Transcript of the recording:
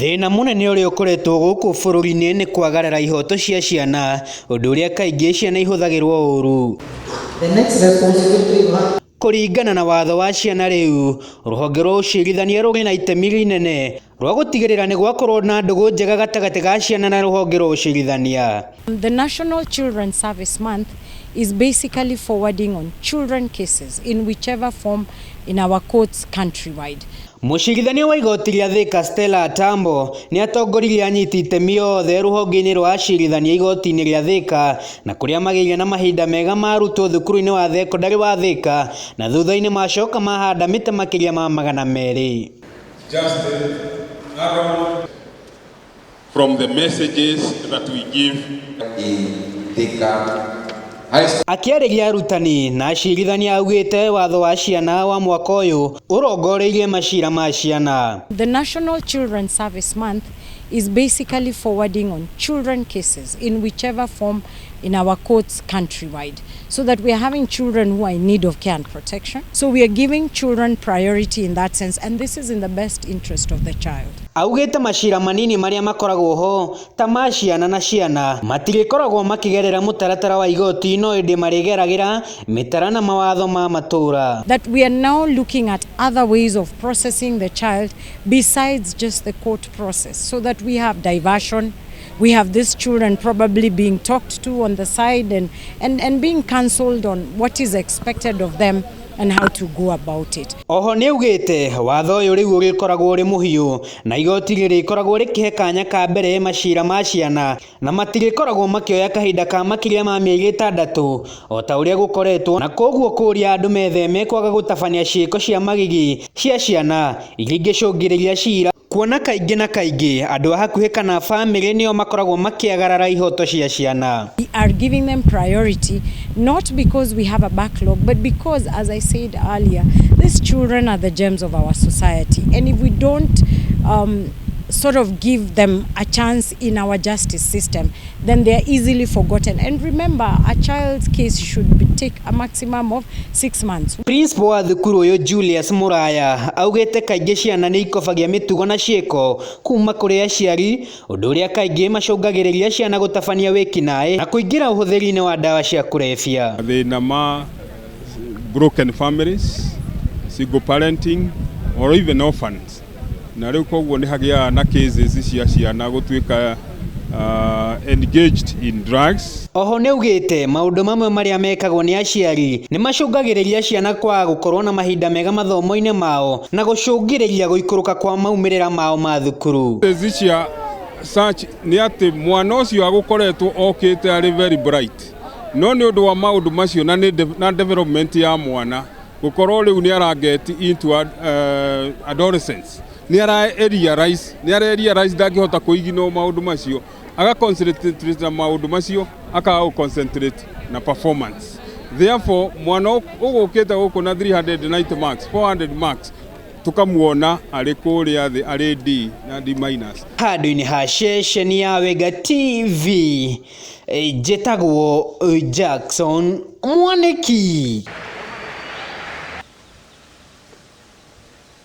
Thĩna mũnene ũrĩa ũkoretwo gũkũ bũrũri-inĩ nĩ kwagarara ihoto cia ciana, ũndũ ũrĩa kaingĩ ciana ihũthagĩrwo ũru. The next responsibility you have Kũringana na watho wa ciana rĩu, rũhonge rwa ũcirithania rũrĩ na itemi inene rwa gũtigĩrĩra nĩ gwakorwo na ndũgũ njega gatagatĩ ga ciana na rũhonge rwa ũcirithania. The National Children's Service Month is basically forwarding on children cases in whichever form in our courts countrywide. Mũcirithania wa igoti rĩa Thika Stella Atambo nĩ atongoririe anyiti itemi othe rũhonge-inĩ rwa acirithania igoti-inĩ rĩa Thika na kũrĩa magĩire na mahinda mega ma arutwo thukuru-inĩ wa thekondarĩ wa Thika na thutha-inĩ macoka mahanda mĩtĩ makĩria ma 200. Justin Aaron from the messages that we give in Thika High School. Akĩarĩria arutani na acirithania augĩte watho wa ciana wa mwaka ũyũ ũrongoreirie macira ma ciana. The National Children's Service Month is basically forwarding on children cases in whichever form in our courts countrywide, so that we are having children who are in need of care and protection. So we are giving children priority in that sense, and this is in the best interest of the child. Augĩte macira manini marĩa makoragwo ho ta ma ciana na ciana matirĩkoragwo makĩgerera mũtaratara wa igoti no ĩndĩ marĩgeragĩra mĩtara na mawatho ma matũra. That we are now looking at other ways of processing the child besides just the court process, so that we have diversion. We have these children probably being talked to on the side and being counseled on what is expected of them and how to go about it. Oho nĩaugĩte watho ũyũ rĩu ũrĩkoragwo ũrĩ mũhiũ na igoti rĩrĩkoragwo rĩkĩhe kanya ka mbere macira ma ciana na matirĩkoragwo makĩoya kahinda ka makĩria ma mĩeri 6 o ta ũrĩa gũkoretwo, na koguo kũria andũ metheme kwaga gũtabania ciĩko cia magigi cia ciana iria ingĩcũngĩrĩria cira, kuona kaingĩ na kaingĩ andũ a hakuhĩ kana bamĩrĩ nĩo makoragwo makĩagarara ihoto cia ciana. We are giving them priority not because we have a backlog, but because, as I said earlier, these children are the gems of our society, and if we don't sort of give them a chance in our justice system, then they are easily forgotten. And remember, a child's case should take a maximum of 6 months. Principal wa thukuru ũyũ Julius Muraya augĩte kaingĩ ciana nĩ ikobagia mĩtugo na ciĩko kuma kũrĩ aciari, ũndũ ũrĩa kaingĩ macũngagĩrĩria ciana gũtabania wĩkinaĩ na kũingĩra ũhũthĩri-inĩ wa ndawa cia kũrebia. Mathĩna ma broken families, single parenting or even orphans, na rĩu koguo nĩ hagĩaga na cases cia ciana gũtuĩka engaged in drugs. Oho nĩaugĩte maũndũ mamwe marĩa mekagwo nĩ aciari nĩ macũngagĩrĩria ciana kwaga gũkorwo na mahinda mega mathomo-inĩ mao na gũcũngĩrĩria gũikũrũka kwa maumĩrĩra mao ma thukuru. Cases cia such nĩ atĩ mwana ũcio agũkoretwo okĩte arĩ very bright, no nĩ ũndũ wa maũndũ macio na nĩ na development ya mwana gũkorwo rĩu nĩ araget into adolescence, nĩ ara realize, nĩ ara realize ndangĩhota kũiginwo maũndũ macio, aga concentrate na maũndũ macio, akaga gũ concentrate na performance. Therefore mwana ũgũkĩte gũkũ na 390 marks, 400 marks, tukamuona arĩ kũrĩa thĩ arĩ D na D minus. Handũ-inĩ ha ceceni ya Wenga TV, njĩtagwo Jackson Mwaniki.